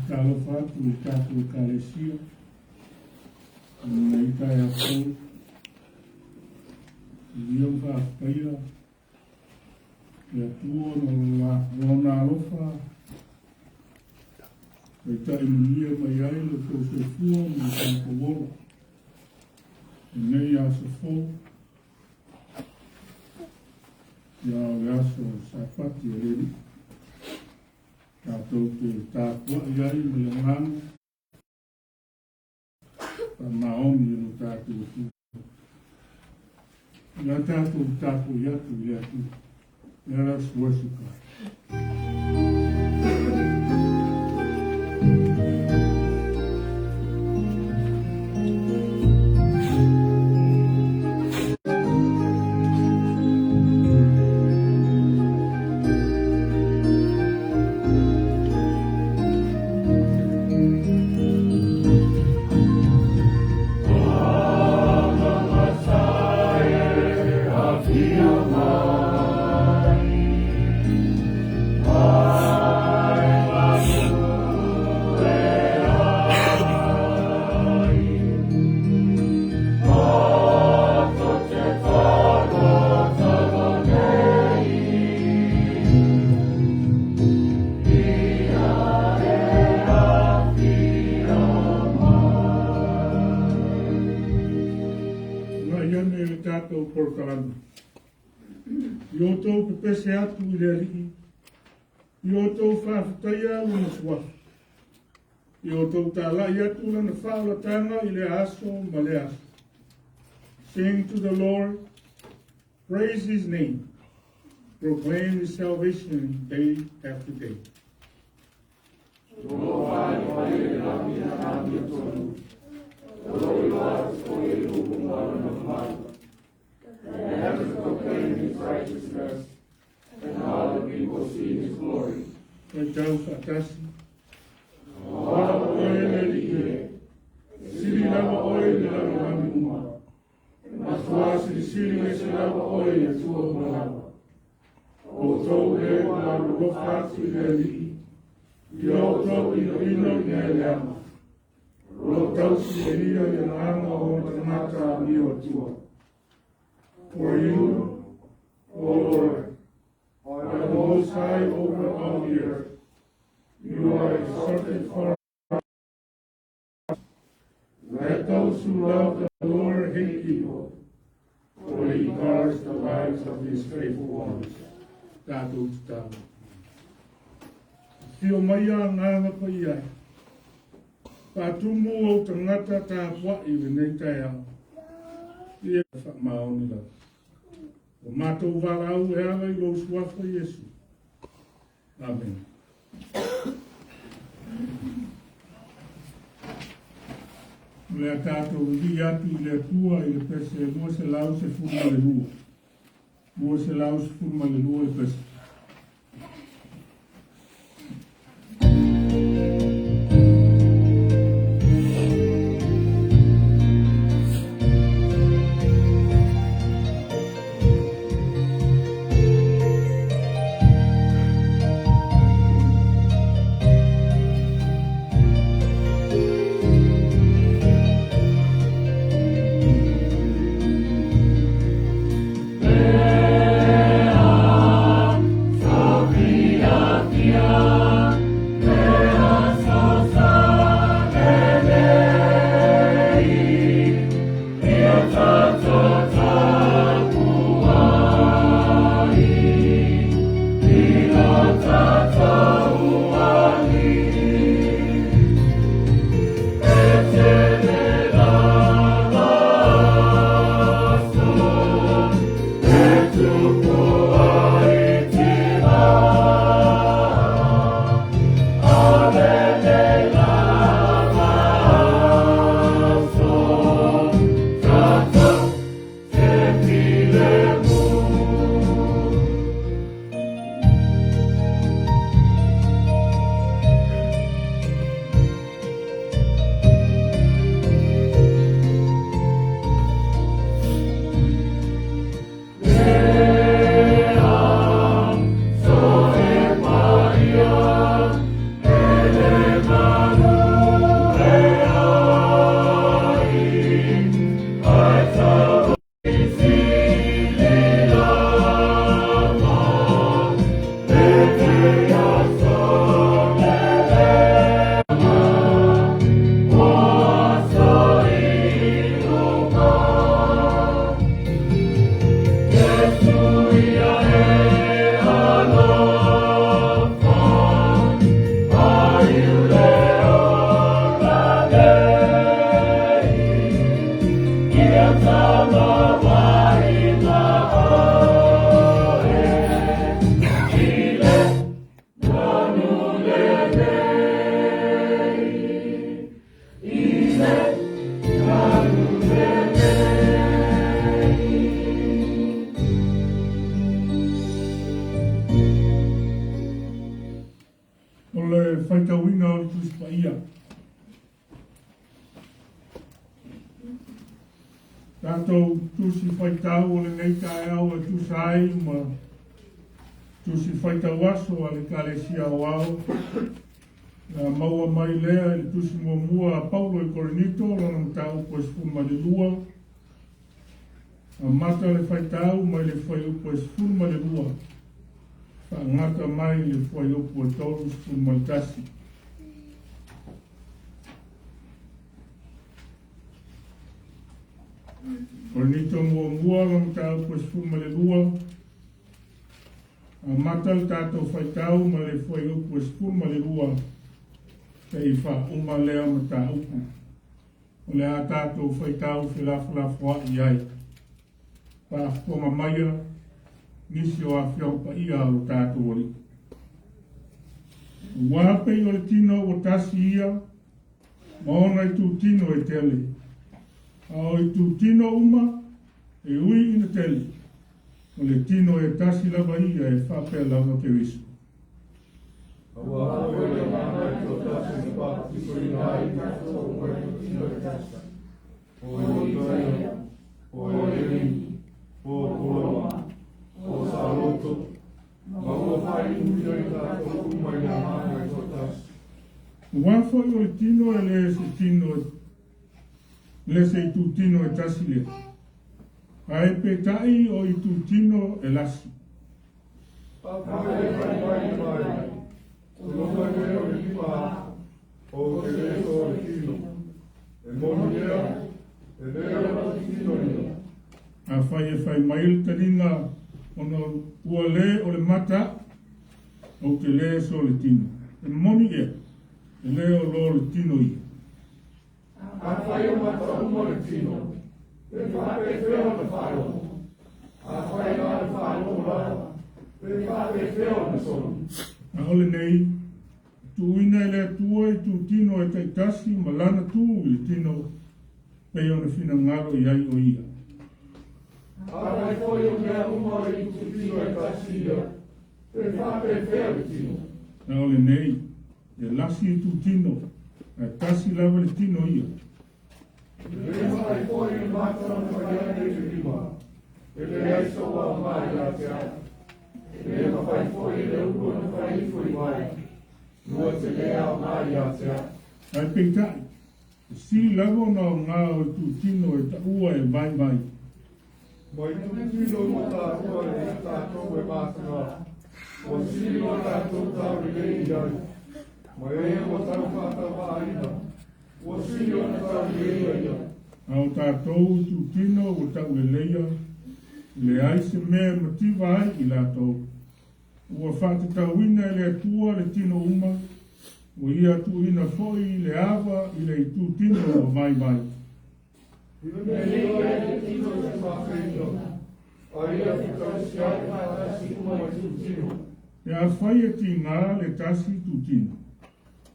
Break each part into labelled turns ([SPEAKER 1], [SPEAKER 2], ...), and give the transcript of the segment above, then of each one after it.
[SPEAKER 1] Faatalofa atu i le tatou Ekalesia i lenei taeao fou. Viia ma faafetaia le Atua ona o Lona alofa taitai manuia mai ai lo outou soifua ma lo tatou ola i lenei aso fou. Ia o le aso Sapati a le Alii. Tatou te tapuai ai ma le agaga faamaoni i lo tatou Atua. Ia tatou tapuai atu i le Atua. Let us worship God. Uunai ane le tatou polokalame. I outou pepese atu i le Alii, i outou faafetaia lona suafa, i outou talai atu lana faaolataga i lea aso ma lea aso. Sing to the Lord, praise his name, proclaim his salvation day after day.
[SPEAKER 2] The heavens proclaim his righteousness, and all the people see his glory.
[SPEAKER 1] Faitau faatasi. Aua oe le Alii e, sili lava oe i le lalolagi uma. E matua silisili ese lava oe i Atua uma lava. O outou e ua alolofa atu i le Alii, ia outou inoino i mea leaga. O lo o tausi e ia le agaga o ona tagata amio Atua. For you, O Lord, are the most high over all the earth. You are exalted far. Let those who love the Lord hate evil, for he guards the lives of his faithful ones. Tatou tatalo. Afio mai Agaga Paia e. Faatumu ou tagata tapuai i lenei taeao. Ia faamaoni lava. O matou valaau e ala i lou suafa Iesu. Amene. O le a tatou vivii atu i le Atua i le pese 212. 212 le pese. Faitauina o le Tusi Paia. Tatou tusi faitau o lenei taeao e tusa ai ma tusi faitau aso a le Ekalesia Aoao, na maua mai lea i le tusi muamua a Paulo i Korinito, lona mataupu e 12, amata le faitau mai le fuaiupu e 12, faagata mai le fuaiupu e 31. Korinito muamua lona mataupu e 12, amata le tatou faitau ma le fuaiupu e 12, seia faauma lea mataupu. O le a tatou faitau felafolafoai ai. Faafofoga maia nisi o Afioga Paia a lo tatou Alii. Aua pei o le tino ua tasi ia, ma ona itutino e tele. A o itutino uma e ui ina tele, o le tino e tasi lava ia e faapea lava Keriso.
[SPEAKER 2] Aua foi le Agaga e toatasi na papatisoina ai i tatou uma i le tino e tasi, po o Iutaia, po o Eleni, po o Koloma, po o Saloto, ma ua faainuina i tatou uma i le Agaga e toatasi.
[SPEAKER 1] Aua foi o le tino e le se tino e le se itutino e tasi lea, ae peitai o itutino e lasi.
[SPEAKER 2] Afai e fai mai le vae, Tulouna lea o le lima, ou te le so o le tino. E moni lea, e le o le tino ia.
[SPEAKER 1] Afai e fai mai le taliga ona ua le o le mata, ou te le so o le tino. E moni ea, e le o lo le tino ia.
[SPEAKER 2] Afai o mata uma le tino, pe faapefea ona faalogo? Afai na o le faalogo lava, pe faapefea ona soli?
[SPEAKER 1] A o lenei, tuuina e le Atua itutino e taitasi ma lana tu i le tino, pei ona finagalo i ai o ia.
[SPEAKER 2] Afai foi o mea uma o le itutino e tasi ia, pe faapefea le tino?
[SPEAKER 1] A o lenei, e lasi itutino, ae tasi lava le tino ia.
[SPEAKER 2] E le mafai foi e le mata ona fai ane i le lima, e leai sou aoga ia te au. E le mafai foi e le ulu ona fai ifo i vae, lua te le aoga ia te au.
[SPEAKER 1] Ae peitai, e sili lava ona aoga o itutino e taua e vaivai.
[SPEAKER 2] Ma itutino ua taua e i tatou e mataga, ua sili lo tatou taulelei i ai, ma e ua taufaatauvaina, ua sili ona tauleleia ia.
[SPEAKER 1] A o tatou itutino ua tauleleia, e leai se mea e mativa ai i latou. Ua faatatauina e le Atua le tino uma, ua ia tuuina foi le ava i le itutino ua vaivai.
[SPEAKER 2] I le mea nei ai le tino i se mafeina, a ia fekausiai faatasi uma itutino.
[SPEAKER 1] Pe afai e tiga le tasi itutino,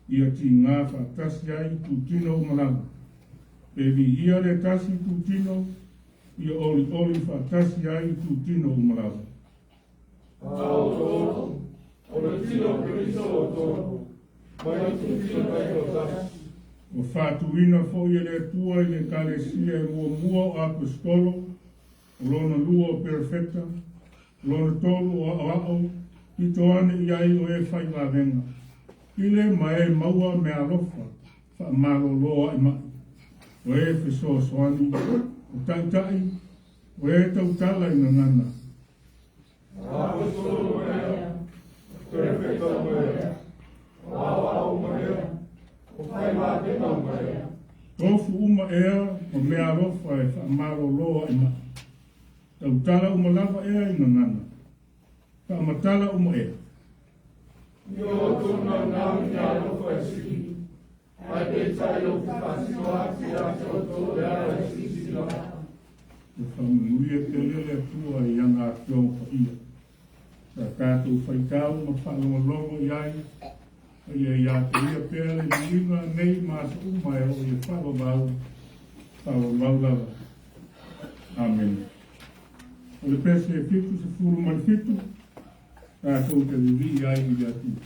[SPEAKER 1] ia tiga faatasi ai itutino uma lava. Pe viia le tasi itutino, ia olioli faatasi ai itutino uma lava.
[SPEAKER 2] A o outou, o le tino o Keriso outou, ma itutino taitoatasi.
[SPEAKER 1] Ua faatuina foi e le Atua i le Ekalesia e muamua o Aposetolo, o lona lua o Perofeta, o lona tolu o Aoao, pito ane i ai o e faivaavega, i le ma e maua meaalofa faamalolo ai mai, o e fesoasoani, o taitai, o e tautala i gagana.
[SPEAKER 2] Aposetolo ma ea, Perofeta ma ea, o Aoao ma ea, o faivaavega ma ea.
[SPEAKER 1] Tofu uma ea ma meaalofa e faamalolo ai mai. Tautala uma lava ea i gagana. Faamatala uma ea.
[SPEAKER 2] Ia outou naunau i meaalofa e sili, ae peitai ou te faasino atu ia te outou e ala i silasila.
[SPEAKER 1] Ia faamanuia tele le Atua i ana Afioga Paia. Sa tatou faitau ma faalogologo i ai, a ia ia te ia pea le viiga nei ma aso uma e oo i le faavavau, faavavau lava. Amene. O le pese e 77, tatou te vivii ai i le Atua.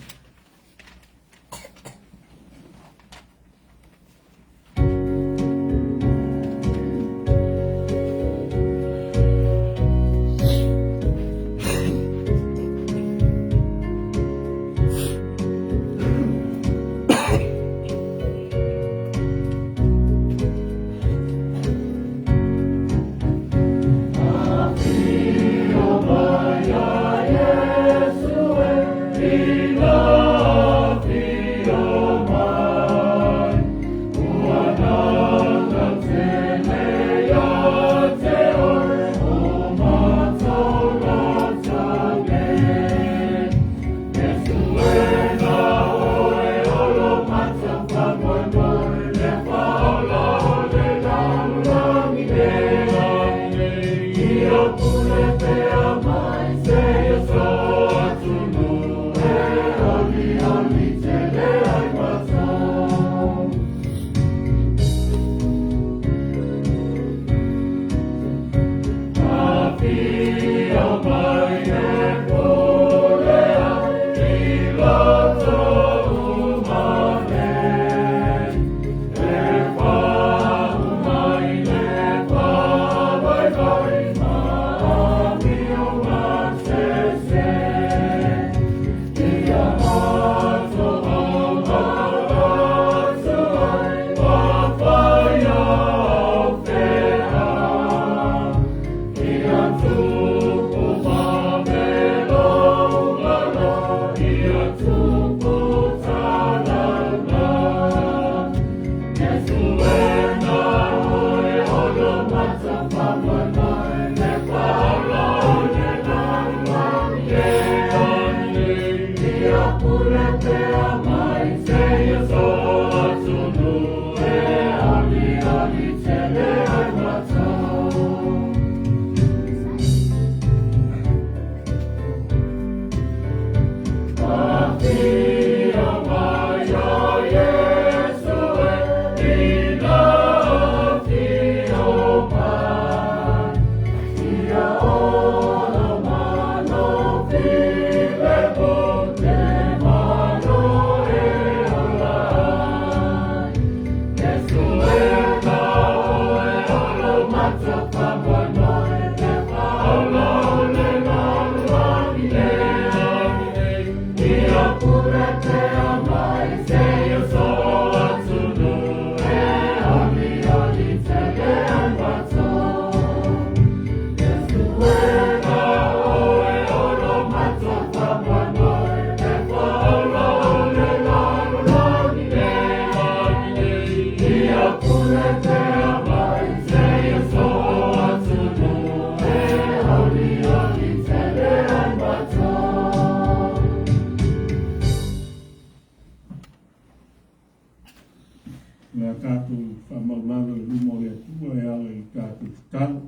[SPEAKER 1] tatou faamaulalo i luma o le Atua e ala i le tatou tatalo,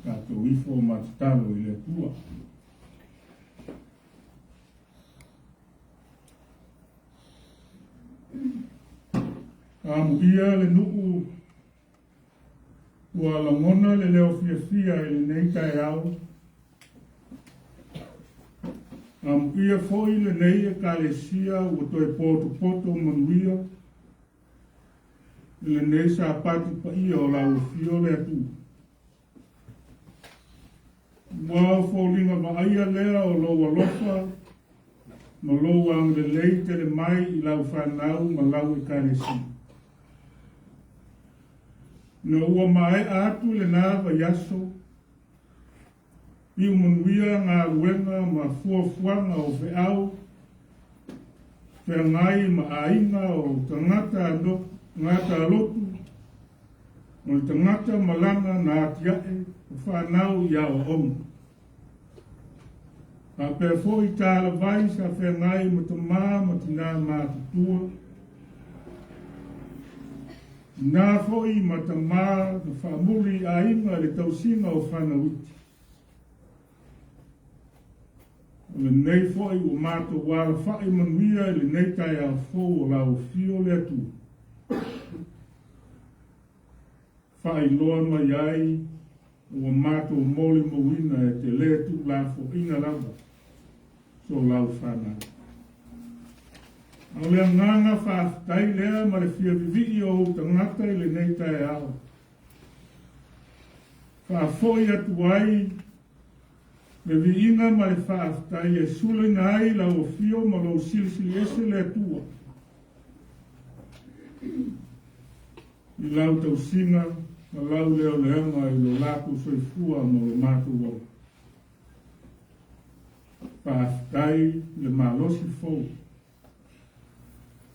[SPEAKER 1] tatou ifo ma tatalo i le Atua. Amuia le nuu ua lagona le leo fiafia i lenei taeao. Amuia foi lenei Ekalesia ua toe potopoto manuia i lenei Sapati paia o lau Afio le Atua. Ua o foliga vaaia lea o lou alofa ma lou agalelei tele mai i lau fanau ma lau Ekalesia. Ina ua maea atu lena vaiaso, iu manuia galuega ma fuafuaga o feau, feagai ma aiga o tagata gata lotu, o le tagata malaga na atiae o fanau i aoaoga. Faapea foi talavai sa feagai ma tamā ma tinā matutua, na foi ma tamā na faamuli i aiga le tausiga o fanau iti. O lenei foi ua matou alafai manuia i lenei taeao fou o lau Afio le Atua. Faailoa mai ai ua matou molimauina e te le tuulafoaiina lava so lau fanau. A o le agaga faafetai lea ma le fia vivii o ou tagata i lenei taeao. Faafoi atu ai le viiga ma le faafetai e sulaina ai lau afio ma lou silisili ese le Atua i lau tausiga ma lau leoleoga i lo latou soifua ma lo matou ola. Faafetai i le malosi fou.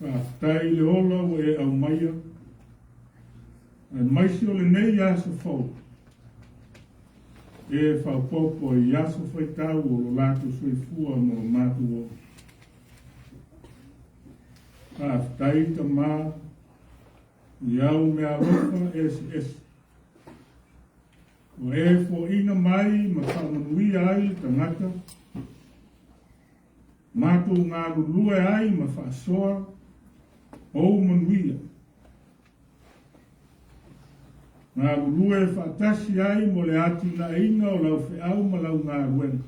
[SPEAKER 1] Faafetai i le ola ua e aumaia, aemaise o lenei aso fou, e faaopoopo i aso faitau o lo latou soifua ma lo matou ola. Faafetai Tamā i au meaalofa eseese, ua e foaiina mai ma faamanuia ai le tagata, matou galulue ai ma faasoa ou manuia. Galulue faatasi ai mo le atinaeina o lau feau ma lau galuega.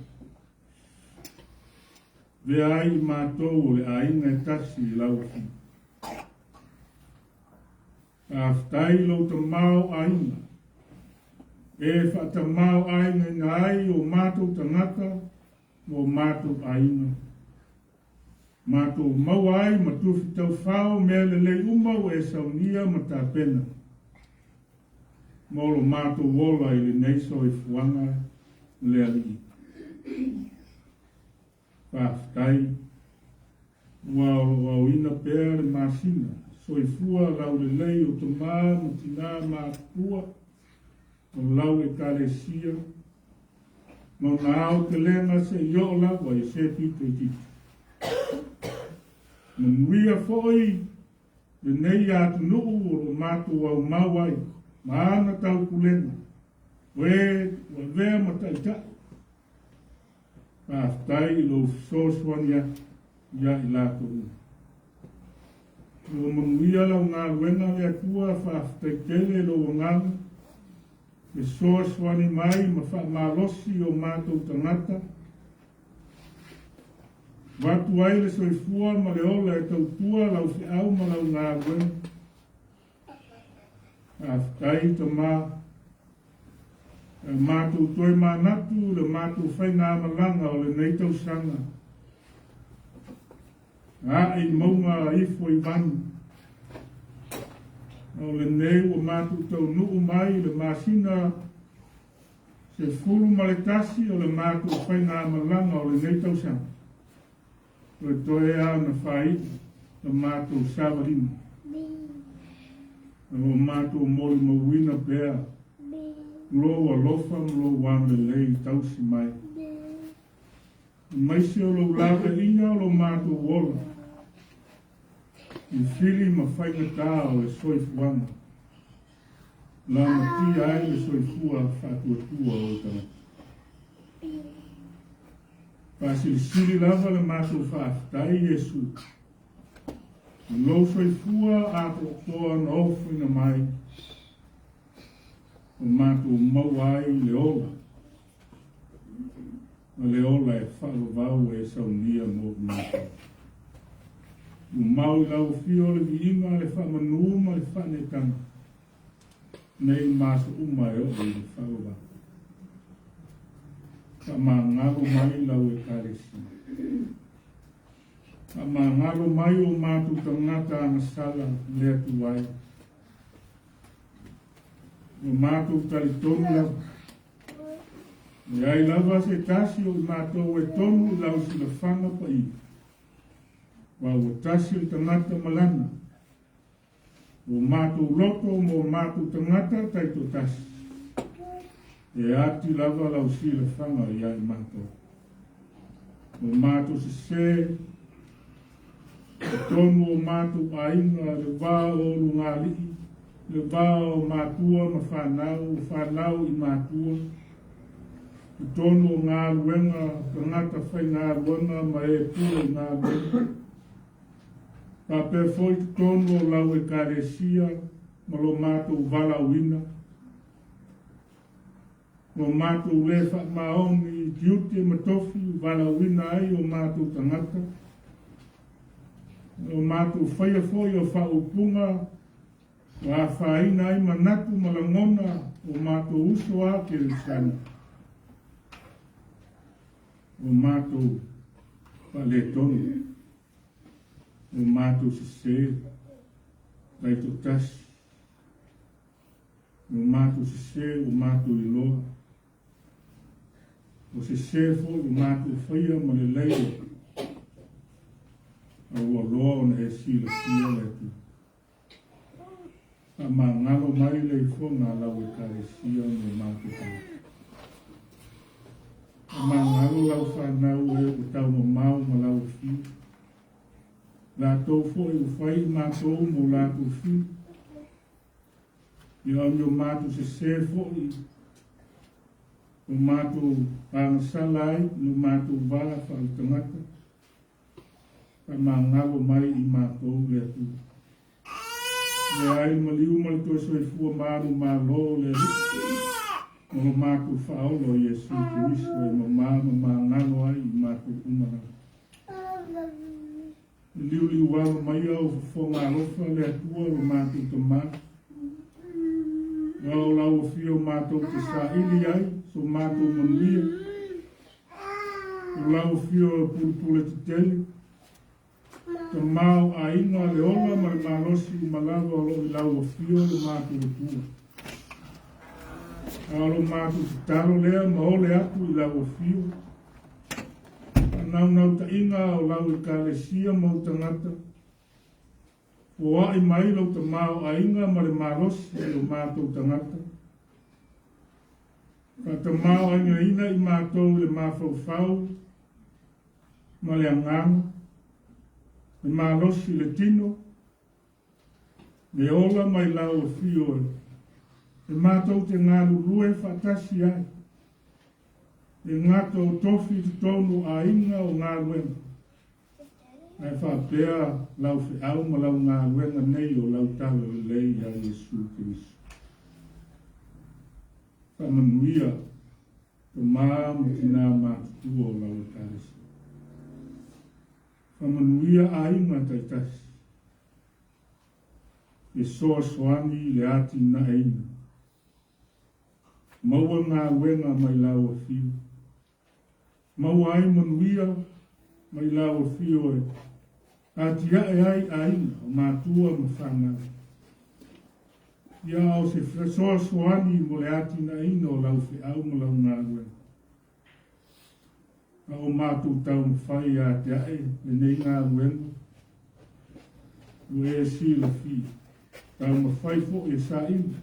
[SPEAKER 1] Vea ai i matou o le aiga e tasi i lau afio. Faafetai i lou tamaoaiga, e faatamaoaigaina ai o matou tagata ma o matou aiga. Matou maua ai ma tufi taufao mea lelei uma ua e saunia ma tapena mo lo matou ola i lenei soifuaga le Alii. Faafetai ua o loo aoina pea le masina soifua laulelei o tamā ma tinā matutua o lau Ekalesia ma ona aotelega seia oo lava i se pito itiiti. Manuia foi lenei atunuu o lo matou aumau ai ma ana taupulega, o e ua avea ma taitai. Faafetai i lou fesoasoani atu ia i latou uma. Ua manuia lau galuega le Atua, faafetai tele i lou agaga, fesoasoani mai ma faamalosi o matou tagata, avatu ai le soifua ma le ola e tautua lau feau ma lau galuega. Faafetai Tamā, e matou toe manatu le matou faigamalaga o lenei tausaga. Ae i mauga ifo i vanu. O lenei ua matou taunuu mai i le masina 11 o le matou faigamalaga o lenei tausaga. Toe lava ona faaiu la matou savaliga. O lo matou molimauina pea lou alofa ma lou agalelei tausi mai. Aemaise o lou laveaiina o lo matou ola. I fili ma faigatā o le soifuaga, lamatia ai le soifua faatuatua o tagata. Faasilisili lava le matou faafetai Iesu, i lou soifua atoatoa na ofoina mai, ua matou maua ai le ola, ma le ola e faavavau e saunia mo i matou. Tumau i lau afio le viiga, le faamanu ma le faaneetaga, nei ma aso uma e oo i le faavavau. Faamagalo mai lau Ekalesia. Faamagalo mai o matou tagata agasala le Atua e. Ua matou talitonu lava, e leai lava se tasi o i matou e tonu i lau silafaga paia, aua ua tasi le tagata ma lana, o matou loto ma o matou tagata taitoatasi, e ati lava lau silafaga ia i matou. O matou sesē, totonu o matou aiga, le va o ulugalii, le va o matua ma fanau, o fanau i matua, totonu o galuega, tagata faigaluega ma e pule i galuega, faapea foi totonu o lau Ekalesia ma lo matou valaauina, Ua matou le faamaoni i tiute ma tofi ua valaauina ai o matou tagata, ua matou faia foi o faaupuga ua afaina ai manatu ma lagona o matou uso a kerisiano, ua matou faaletonu, ua matou sese taitoatasi. Ua matou sese, ua matou iloa. Ua sese foi ua matou faia ma le lailoa, a ua loa ona e silafia le Atua. Faamagalo mai le ifoga a lau Ekalesia ma o matou tagata. Faamagalo lau fanau e ua taumamao ma lau afio. Latou foi ua fai i matou ma o latou fili. Ia o ni o matou sesē foi, o matou agasala ai no matou va faaletagata, faamagalo mai i matou le Atua. Leai le maliu ma le toe soifua manumalo o le Alii ma lo matou Faaola o Iesu Keriso e mamā ma magalo ai i matou uma lava. E liuliu alo mai au fofoga alofa le Atua lo matou Tamā. Aua o lau afio matou te saili ai so matou manuia. O lau afio e pulupule tetele, Tamā o aiga le ola ma le malosi uma lava o lo o i lau afio lo matou Atua. A o lo matou tatalo lea ma ole atu i lau afio, Faanaunautaiga o lau Ekalesia ma ou tagata, foai mai lou tamaoaiga ma le malosi i o matou tagata. Faatamaoaigaina i matou i le mafaufau ma le agaga, le malosi i le tino, le ola mai lau afio e matou te galulue faatasi ai, e gata o tofi i totonu o aiga o galuega, ae faapea lau feau ma lau galuega nei o lau talalelei ia Iesu Keriso. Faamanuia tamā ma tinā matutua o lau Ekalesia. Faamanuia aiga taitasi. Fesoasoani i le atinaeina. Maua galuega mai lau afio. Maua ai manuia mai lau afio e atiae ai aiga o matua ma fanau. Ia o se fesoasoani mo le atinaeina o lau feau ma lau galuega. A o matou taumafai ia te ae lenei galuega, ua e silafia, taumafai foi e saili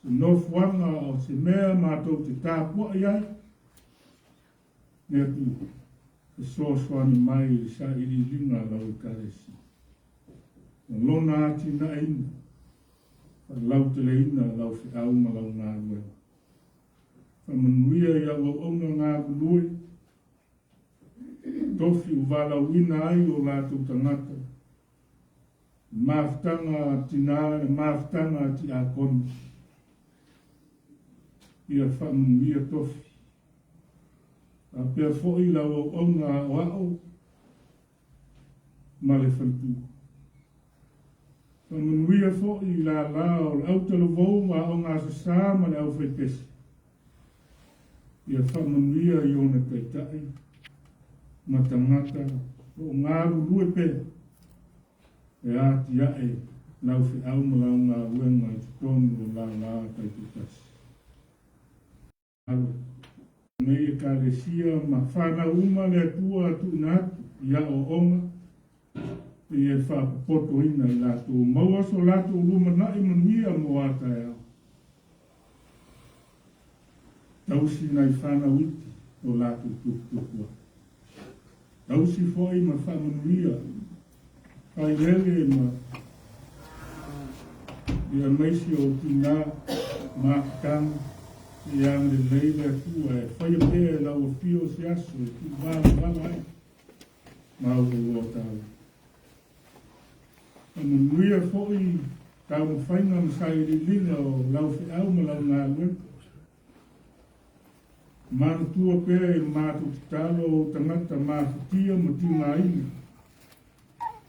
[SPEAKER 1] se nofoaga o se mea matou te tapuai ai, le Atua, fesoasoani mai i le sailiiliga a lau Ekalesia. Ma lona atinaeina, faalauteleina lau feau ma lau galuega. Faamanuia i au auauna galulue, tofi ua valaauina ai o latou tagata, le mafutaga a tina, le mafutaga a tiakono. Ia faamanuia tofi. Faapea foi lau auauna aoao ma le faletua. Faamanuia foi i lala o le autalavou ma Aoga Aso Sa ma le aufaipese. Ia faamanuia i ona taitai ma tagata o lo o galulue pea e atiae lau feau ma lau galuega i totonu o lala taitoatasi. Alo nei Ekalesia ma fanau uma le Atua tuuina atu i aoaoga ia e faapopotoina i latou maua so latou lumanai manuia mo a taeao. Tausi nai fanau iti o latou tuputupu ai. Tausi foi ma faamanuia failele ma ia maisi o tina mafutaga ia agalelei le Atua e faia pea e lau afio se aso e tuuvalavala ai ma au ua tau. Faamanuia foi taumafaiga ma sailiiliga o lau feau ma lau galuega. Manatua pea i le matou tatalo o tagata mafatia ma tigaina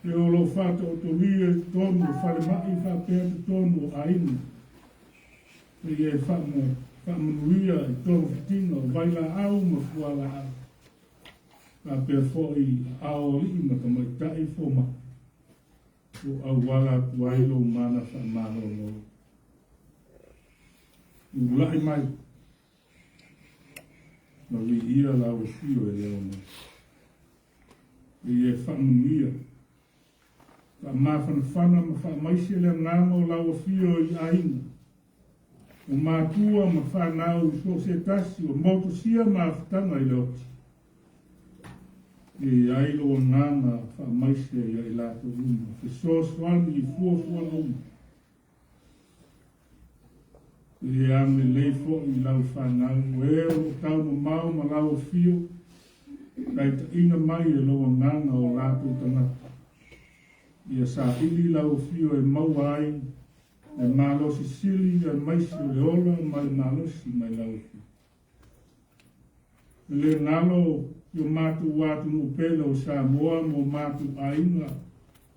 [SPEAKER 1] e o lo o faataotolia i totonu o falemai faapea totonu o aiga. Ia e faamanuia i togafitiga o vailaau ma fualaau, faapea foi aao alii ma tamaitai fomai o auala atu ai lou mana faamalolo. Tulai mai ma viia lau afio e le ao mai. Ia e faamanuia, faamafanafana ma faamaise le agaga o lau afio i aiga, o matua ma fanau i so o se tasi o motusia ma afutaga i le oti. Ia i ai lou agaga faamaise ia i latou uma, fesoasoani i fuafuaga uma. Ia agalelei foi i lau fanau, o e o lo o taumamao ma lau afio, taitaiina mai e lou agaga o latou tagata. Ia saili lau afio e maua ai le malosi sili aemaise o le ola ma le malosi mai lau afio. E le galo i o matou atunuu pele o Samoa ma o matou aiga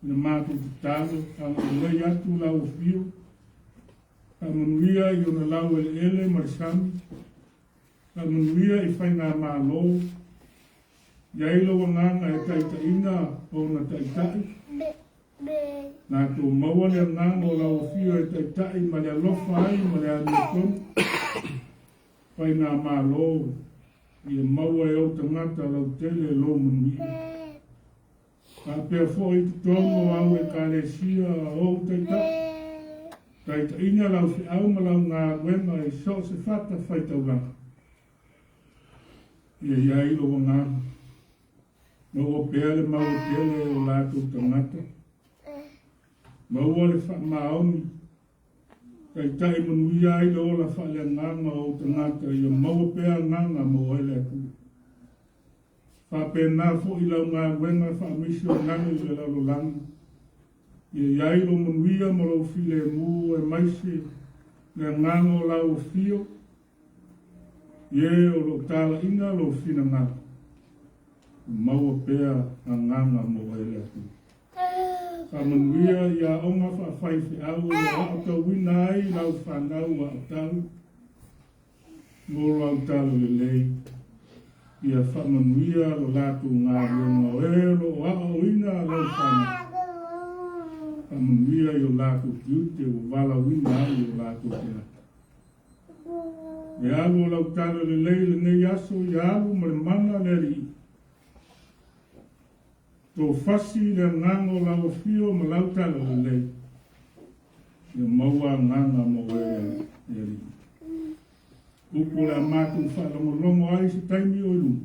[SPEAKER 1] i na matou tatalo, agalelei atu lau afio, faamanuia i ona laueleele ma le sami, faamanuia i faigamalo, i ai lou agaga e taitaiina ona taitai, latou maua le agaga o lau afio e taitai ma le alofa ai ma le amiotonu, faigamalo ia maua e ou tagata lautele lou manuia. Faapea foi i totonu o au Ekalesia o ou taitai, taitaiina lau feau ma lau galuega i so o se fata faitaulaga. Ia i ai lou agaga, maua pea le mauatele o latou tagata, maua le faamaoni, Taitai manuia ai le ola faaleagaga o ou tagata ia maua pea agaga mo oe le Atua. Faapena foi lau galuega faamisionale i le lalolagi, ia i ai lou manuia ma lou filemu aemaise le agaga o lau afio, i e o lo o talaiina lou finagalo, maua pea agaga mo oe le Atua. Faamanuia i aoga faafaifeau o lo o aotauina ai lau fanau aotau mo lau talalelei. Ia faamanuia lo latou galuega o e o lo o aoaoina lau fanau. Faamanuia i o latou tiute ua valaauina ai o latou tagata. E alu o lau talalelei lenei aso ia alu ma le mana le Alii. Tofasi le agaga o lau afio ma lau talalelei, ia maua agaga mo oe e Alii. Upu o le a matou faalogologo ai se taimi o i luma.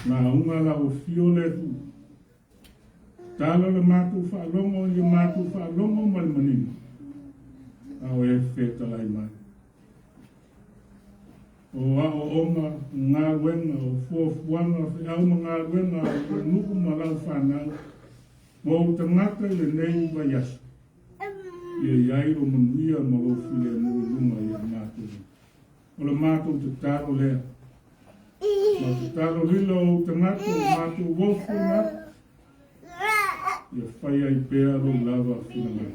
[SPEAKER 1] Lauga lau afio le Atua. Tatalo le matou faalogo i le matou faalogo ma le manino, a o e fetalai mai. O aoaoga, galuega, o fuafuaga, o feau ma galuega a le nuu ma lau fanau, ma ou tagata i lenei vaiaso, ia i ai lo manuia ma lou filemu i luga ia matou. O le matou tatalo lea. Ma tatalo lila o ou tagata o matou ofo na, ia fai ai pea lou lava finagalo.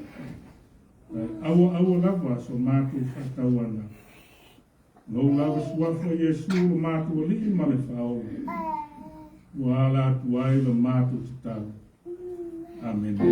[SPEAKER 1] Ae aua aua lava so matou faatauana. Lou lava suafa Iesu lo matou alii ma le faaola. Ua ala atu ai le matou tatalo. Amene.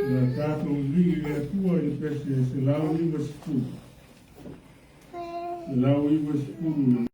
[SPEAKER 1] Na tatou vii le Atua i le pese 190. 190.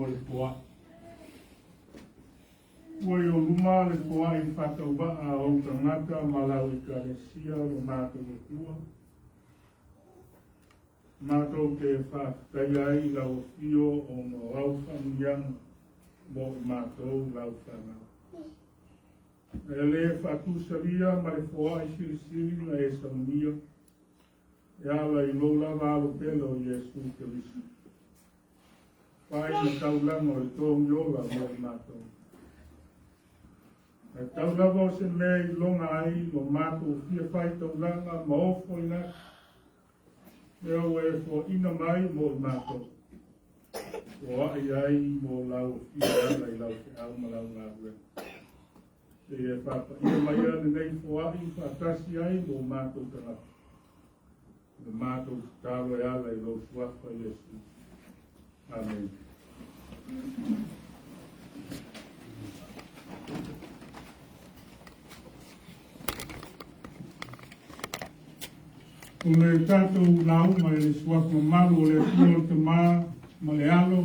[SPEAKER 1] mo le foai. Ua i ou luma le foai faatauvaa a ou tagata ma lau Ekalesia lo matou Atua, matou te faafetaia ai i lau afio ona o au faamanuiaga mo i matou lau fanau. E le faatusalia ma le foai silisili na e saunia, e ala i lou lava alo pele o Iesu Keriso. Fai na taulaga o le togi ola mo i matou. Ae tau lava o se mea i iloga ai lo matou fia fai taulaga ma ofo i atu, mea ua e foaina mai mo i matou. Foai ai mo lau afio e ala i lau feau ma lau galuega. Seia e faapaia maia lenei foai faatasi ai mo matou tagata. Le matou tatalo e ala i lou suafa Iesu. Amene. O le tatou lauga i le suafa mamalu o le Atua o le Tama ma le Alo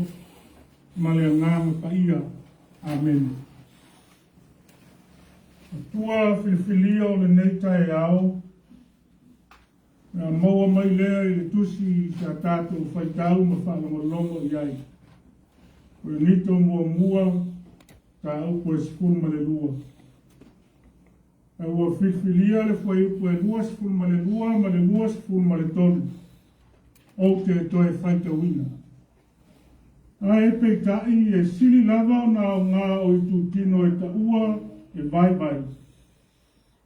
[SPEAKER 1] ma le Agaga Paia. Amene. Atua filifilia o lenei taeao, na maua mai lea i le tusi sa tatou faitau ma faalogologo i ai. Korinito muamua, mataupu e 12. Ae ua filifilia le fuaiupu e 22 ma le 23, ou te toe faitauina. Ae peitai e sili lava ona aoga o itutino e taua e vaivai,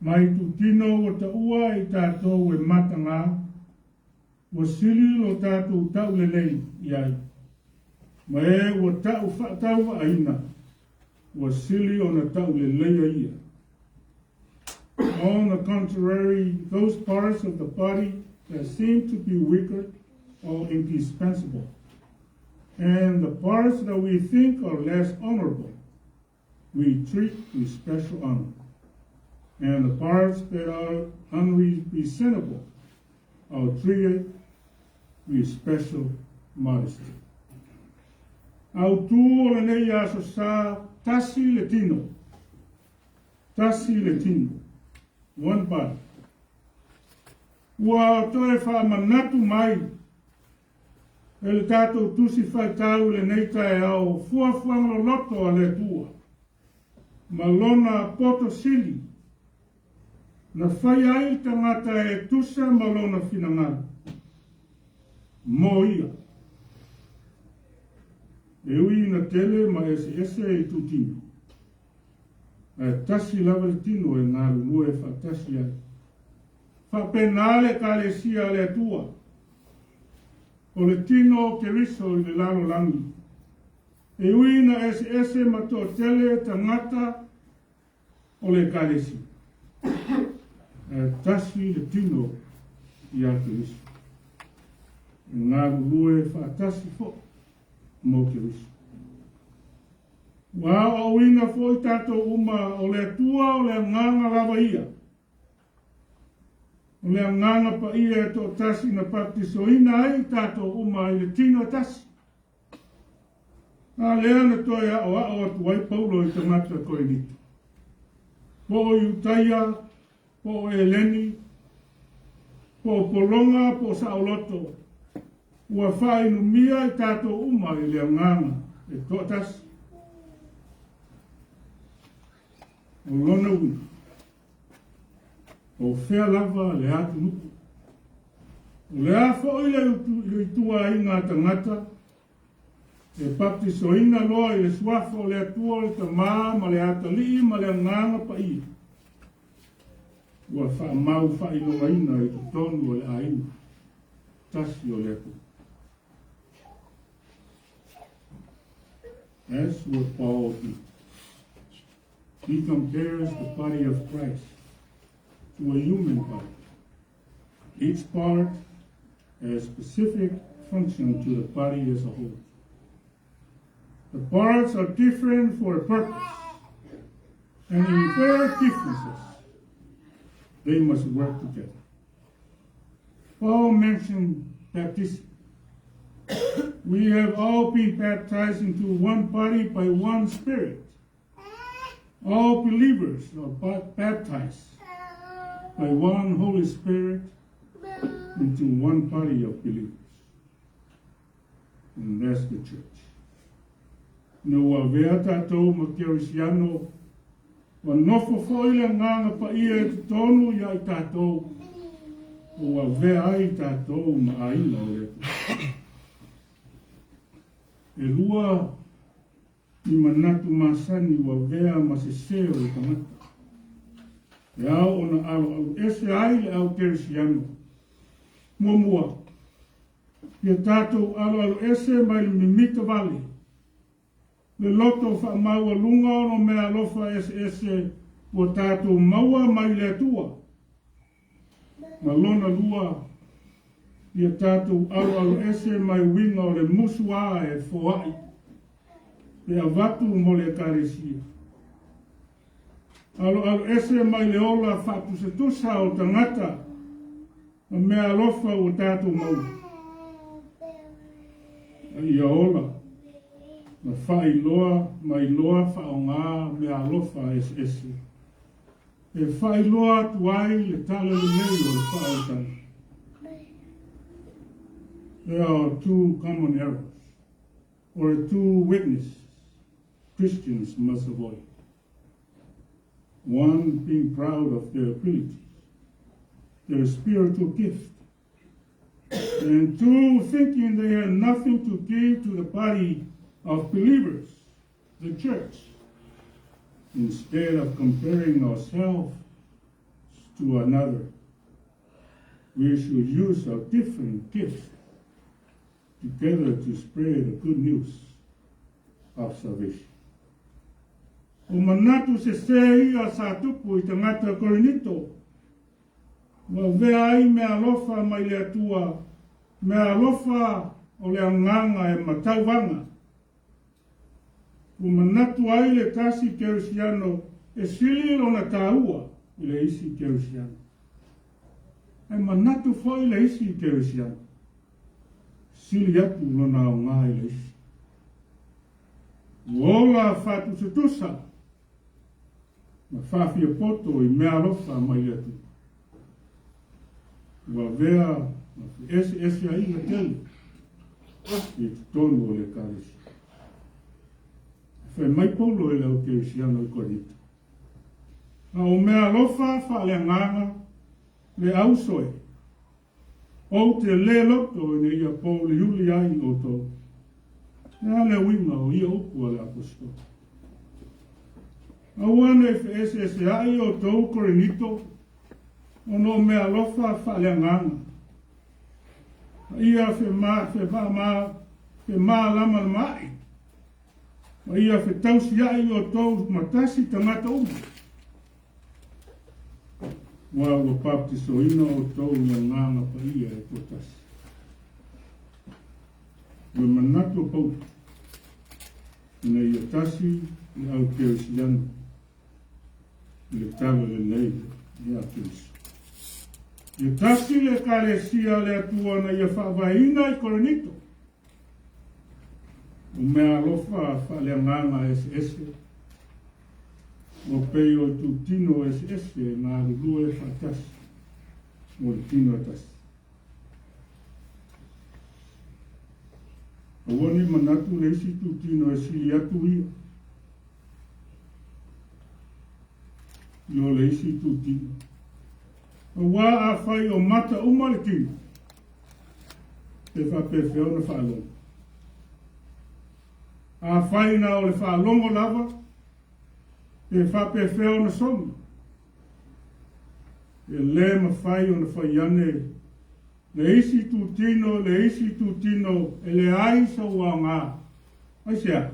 [SPEAKER 1] ma itutino ua taua e i tatou e mataga, ua sili lo tatou taulelei i ai, ma e ua tau faatauvaaina, ua sili ona tauleleia ia. On the contrary, those parts of the body that seem to be weaker are indispensable, and the parts that we think are less honorable, we treat with special honor. And the parts that are unreasonable are treated with special modesty. Autū o lenei aso sa, tasi le tino. Tasi le tino. One body. Ua toe faamanatu mai e le tatou tusi faitau i lenei taeao fuafuaga loloto a le Atua ma lona poto sili na faia ai le tagata e tusa ma lona finagalo mo ia. E ui ina tele ma eseese itutino, ae tasi lava le tino e galulue faatasi ai. Faapena le Ekalesia a le Atua, o le tino o Keriso i le lalolagi. E ui ina eseese ma toatele tagata o le Ekalesia, ae tasi le tino ia Keriso. E galulue faatasi foi mo Keriso. Ua aoaoina foi tatou uma o le Atua o le agaga lava ia. O le agaga paia e toatasi na baptisoina ai tatou uma i le tino e tasi. A lea na toe aoao atu ai Paulo i tagata Korinito. Po o Iutaia, po o Eleni, po o pologa, po o saoloto, ua faainumia i tatou uma i le agaga e toatasi. O lona uiga, o fea lava le atunuu, o le a foi le ituaiga a tagata, e baptisoina loa i le suafa o le Atua o le Tama ma le Atalii ma le Agaga Paia, ua faamau faailogaina i totonu o le aiga tasi o le Atua. As what Paul did. He compares the body of Christ to a human body. Each part has specific function to the body as a whole. The parts are different for a purpose, and in their differences, they must work together. Paul mentioned baptism. We have all been baptized into one body by one Spirit. All believers are baptized by one Holy Spirit into one body of believers. And that's the church. Ina ua avea tatou ma Kerisiano, ua nofo foi le Agaga Paia i totonu ia i tatou, ua avea ai tatou ma aiga o le Atua. E lua ni manatu masani ua avea ma sese o le tagata. E ao ona aloaloese ai le au Kerisiano. Muamua, ia tatou aloaloese mai le mimita vale, le loto faamaualuga ona o meaalofa eseese ua tatou maua mai le Atua. Ma lona lua, ia tatou aloaloese mai uiga o le musuā e foai pe avatu mo le Ekalesia. Aloaloese mai le ola faatusatusa o tagata ma meaalofa ua tatou maua. A ia ola ma faailoa ma iloa faaaoga meaalofa eseese e faailoa atu ai le talalelei o le faaolataga. There are two common errors or two weaknesses Christians must avoid. One, being proud of their abilities, their spiritual gift. And two, thinking they have nothing to give to the body of believers, the church. Instead of comparing ourselves to another, we should use our different gifts together to spread the good news of salvation. O manatu sesē ia sa tupu i tagata Korinito, ua avea ai meaalofa mai le Atua, meaalofa o le agaga e matauvaga. Ua manatu ai le tasi Kerisiano e sili lona taua i le isi Kerisiano. E manatu foi le isi Kerisiano, sili atu lona aoga i le isi. Ua ola faatusatusa ma faafiapoto i meaalofa mai le Atua. Ua avea ma feeseeseaiga tele i totonu o le Ekalesia. Fai mai Paulo i le au Kerisiano i Korinito, A o meaalofa faaleagaga le ausoe, ou te le loto ina ia pouliuli ai outou. E a le uiga o ia upu a le Aposetolo? Aua ne i feeseeseai outou Korinito ona o meaalofa faaleagaga. A ia femalamalamaai ma ia fetausiai outou ma tasi tagata uma. Aua ua baptisoina outou i le Agaga Paia e toatasi. O le manatu o Paulo, ina ia tasi le au Kerisiano i le talalelei ia Keriso. Ia tasi le Ekalesia a le Atua na ia faavaeina i Korinito. O meaalofa faaleagaga eseese, ua pei o itutino eseese e galulue faatasi mo le tino e tasi. Aua ne i manatu le isi itutino e sili atu ia i lo le isi itutino. Aua afai o mata uma le tino, pe faapefea ona faalogo. Afai na o le faalogo lava, pe faapefea ona sogi. E le mafai ona fai ane le isi itutino le isi itutino e leai sou aoga. Aisea?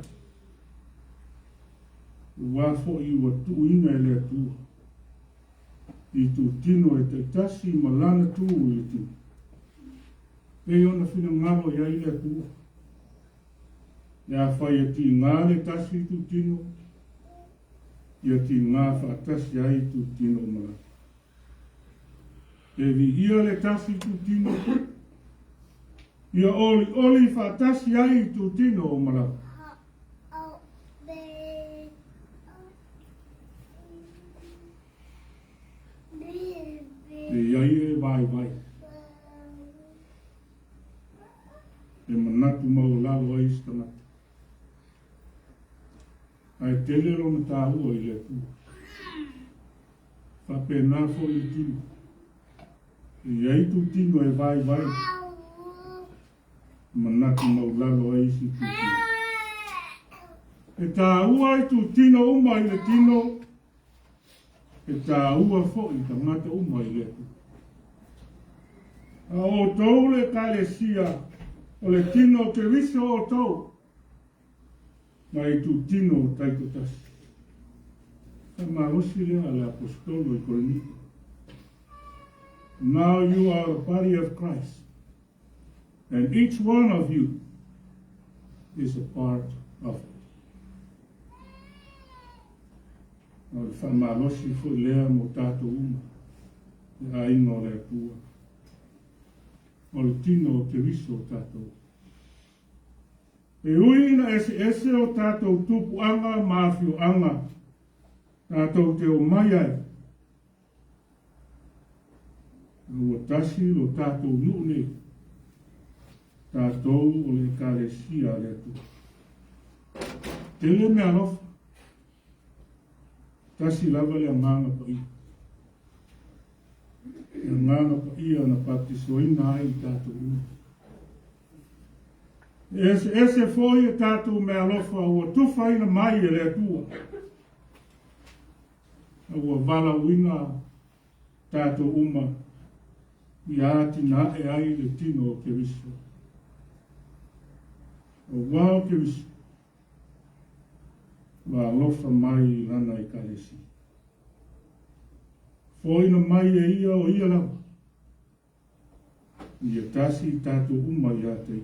[SPEAKER 1] Aua foi ua tuuina e le Atua itutino e taitasi ma lana tu i le tino. Pei ona finagalo i ai le Atua. E afai e tiga le tasi itutino, ia tiga faatasi ai itutino uma lava. Pe viia le tasi itutino, Ia olioli faatasi ai itutino uma lava. E i ai e vaivai, e manatu maualalo ai isi tagata, ae tele lona taua i le Atua. Faapena foi le tino. E i ai itutino e vaivai, e manatu maulalo ai isi itutino. E taua itutino uma i le tino, e taua foi tagata uma i le Atua. A outou le Ekalesia, o le tino o Keriso outou, ma itutino taitoatasi. Faamalosi lea a le Aposetolo i Korinito. Now you are the body of Christ, and each one of you is a part of it. O le faamalosi foi lea mo tatou uma, le aiga o le Atua. O le tino o Keriso tatou. E ui ina eseese o tatou tupuaga ma afioaga tatou te omai ai, a ua tasi lo tatou nuu nei, tatou o le Ekalesia a le Atua. Tele meaalofa, tasi lava le Agaga Paia. Le Agaga Paia na baptisoina ai i tatou uma. E eseese foi e tatou meaalofa ua tufaina mai e le Atua, a ua valaauina tatou uma ia atinae ai le tino o Keriso. Auā o Keriso, ua alofa mai i lana Ekalesia. Foaina mai e ia o ia lava, Ia tasi i tatou uma ia te Ia.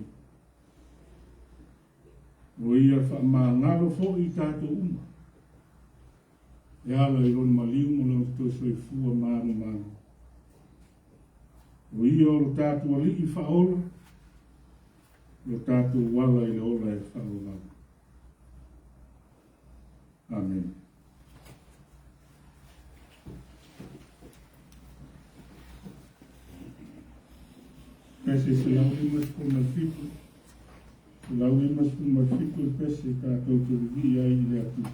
[SPEAKER 1] O ia faamagalo foi i tatou uma, e ala i lona maliu ma lona toe soifua manumanu. O ia o lo tatou Alii faaola, lo tatou ala i le ola e faaauau. Amene. Pese 157, 157 le pese tatou te vivii ai i le Atua.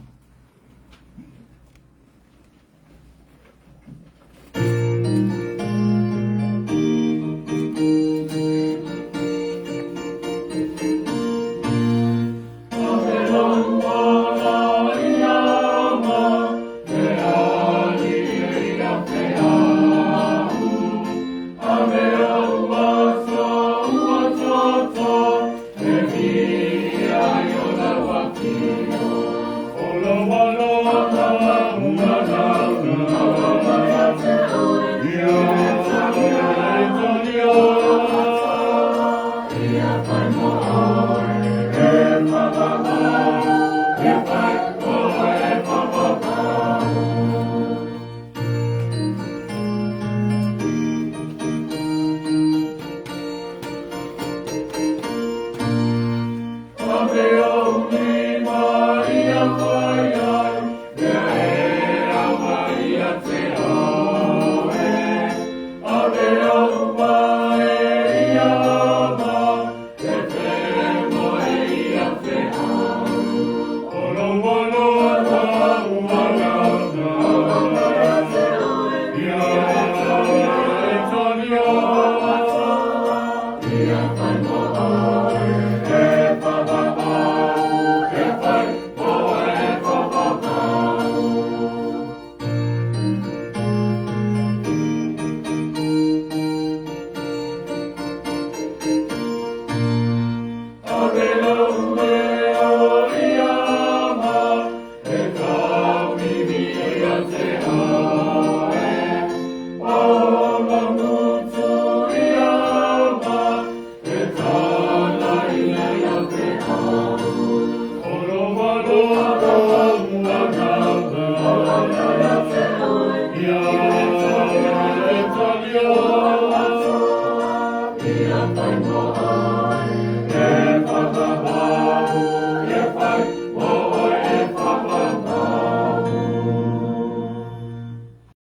[SPEAKER 3] Ia